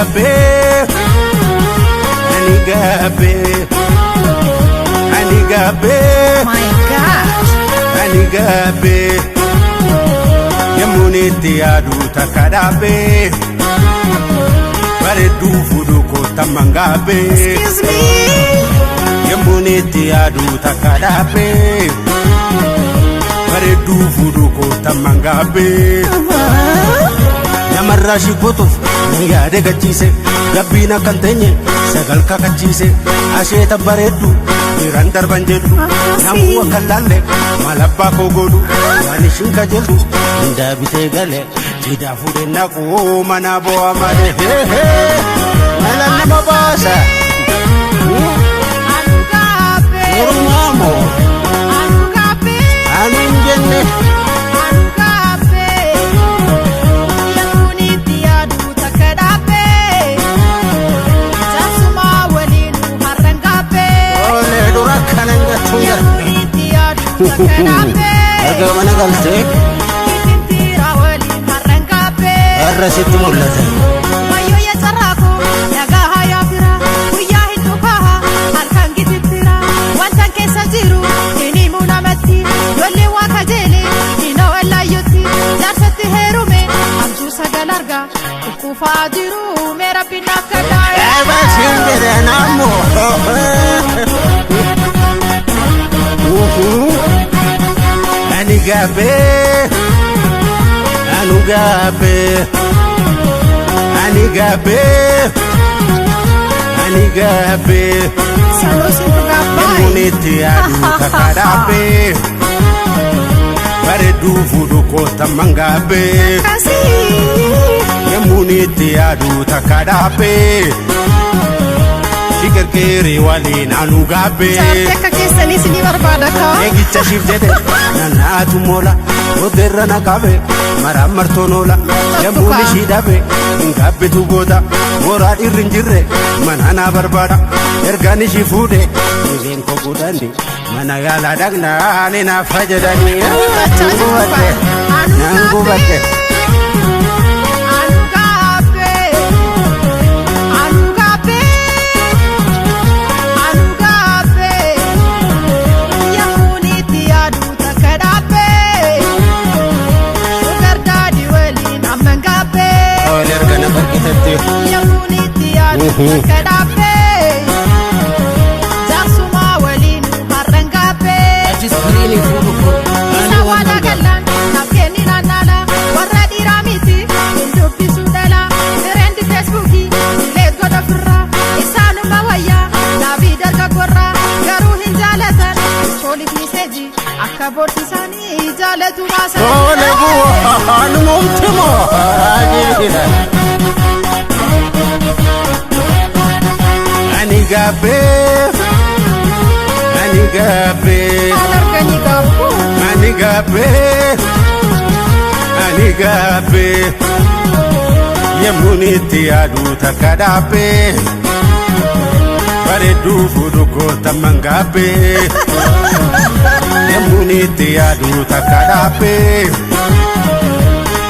gaabbee, ani gaabbee, ani gaabbee, My God. Ani gaabbee. Yemmuun itti yaadu takka dhaabbee, bareedduu fuudhuu kootamman gaabbee. Excuse me. Yemmuun itti yaadu takka dhaabbee, bareedduu fuudhuu kootamman gaabbee. Namarraa shibbutuuf na yaade gachiise, gabbiin akkan teenye sagal kakachiise, asheeta bareeddu dhiiran darban jedhu, namuu akka laalle maal abbaa koo godhu, waan ishiin kajeeltu hundaa bitee gale, diidaa fuudhee naquu mana bu'aa malee, mala nama baasa. Anu gaabbee. Mormaamoo. Anu gaabbee. Ani hin jenne. Anu gaabbee. Yemmuun itti yaadu takka dhaabbee. Jaarsummaa waliin har'an gaabbee. Olee dura akkana hin jettuun gara. Yemmuun itti yaadu takka dhaabbee. Erga mana galtee. Ittiin waliin har'an gaabbee. Har'a sitti mul'ata. Wayyoo ya carraako nagaa hayaa fira, guyyaa hedduu kaha halkan gitittira, wantan keessa jiru hin himu namatti, lolli waa kajeele hin wallaayyutti, jaarsatti heerume hamtuu sagal arga kukkufaa jiru, mee rabbi naaf kadhaa. Eebasiin jedhe naammoo. Ani gaabbee, anu gaabbee, ani gaabbee, ani gaabbee. Sanuu sintu gaabbaa. Yemmuun itti yaadu takka dhaabbee, bareedduu fuudhu kootamman gaabbee. Akkasii. Yemmuun itti yaadu takka dhaabbee, si qarqeeree waliin anu gaabbee. Jaartii akka keessanii isinii barbaada kaa. Eegicha shiif jedhe nanaatu moola, booddeerra na qabe maraan martoon oola, yemmuun ishii dhabe hin gaabbitu booda, mooraa dhiirri hin jirre mana naa barbaada, ergaan ishii fuudhe dhibeen koo guddanni mana yaalaa dhaqnaa ni naaf fayyadanii. Gubachaa jirtu Gubadhe. kaa. Anu Nan gubadhe. Anu gaabbee. Anu gaabbee. Anu gaabbee. Yemmuun itti yaadu takka dhaabbee. Sugar daddy waliin amman gaabbee. Oole erga na barkitetti. Yemmuun itti yaadu takka dhaabbee. Jaarsummaa waliin har'an gaabbee. Achis firiinii fuudhu koo. Isa wala gallaan naaf kenni naannaala, warra dhiiraa miti hin dubbisu dhala, friend feesbuukii delete godha firraa, isaanuma wayyaa naabii dargaggorraa, garuu hin jaalatan pooliif message akka boorsisaanii jaalatu baasan. Tole bu'aa numti moo. Ani gaabbee, ani gaabbee, Maal arganii gaabbuu? Ani gaabbee, ani gaabbee. Yemmuun itti yaadu takka dhaabbee, bareedduu fuudhu kootamman gaabbee. Yemmuun itti yaadu takka dhaabbee,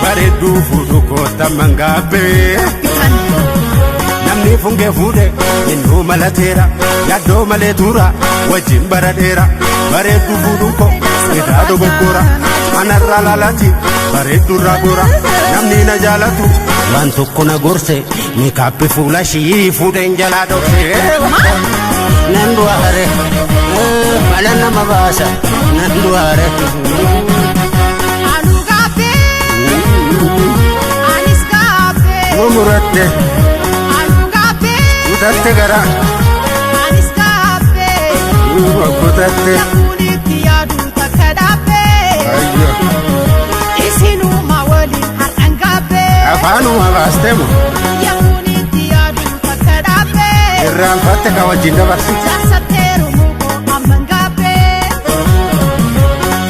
bareedduu fuudhu kootamman gaabbee. Bitan. Namni fungee fuudhe innuu malateera, yaaddoo malee tuura wajjin bara dheera, bareedduu fuudhuun koo irraa dogoggora, anarraa laalati bareedduu irraa gora, namni na jaalatu waan tokko na gorse, makeup fuula ishii fuudheen jalaa dhokse, nan du'aare, mala nama baasa, nan du'aare. Anu gaabbee. Anis gaabbee. Mumuratte. Anu gaabbee. Kutatte gara. Anis gaabbee. Kutatte. Yemmuun itti yaadu takka dhaabbee. Ayyo. Isinuma waliin har'an gaabbee. Afaanuma baasteemu. Yemmuun itti yaadu takka dhaabbee. Irraanfatte ka wajjin dabarsite. Jaarsatti heerumuu koo amman gaabbee.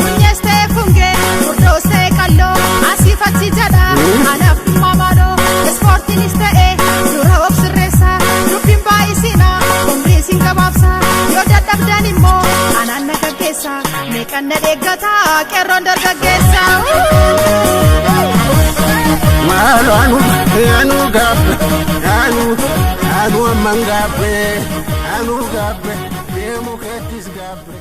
Funyeestee fungee furdoostee qalloo asiif achi jedha anaaf dhimma maaloo, ispoortiinis ta'e dura of sirreessa, dubbiin baay'isina umrii isin gabaabsa, yoo dadhabdan immoo anaan na gaggeessa, meeqan na deeggata qeerroon dargaggeessa. Maaloo anu anu gaabbe anu anu amman gaabbe anu gaabbe deemu keettis gaabbe.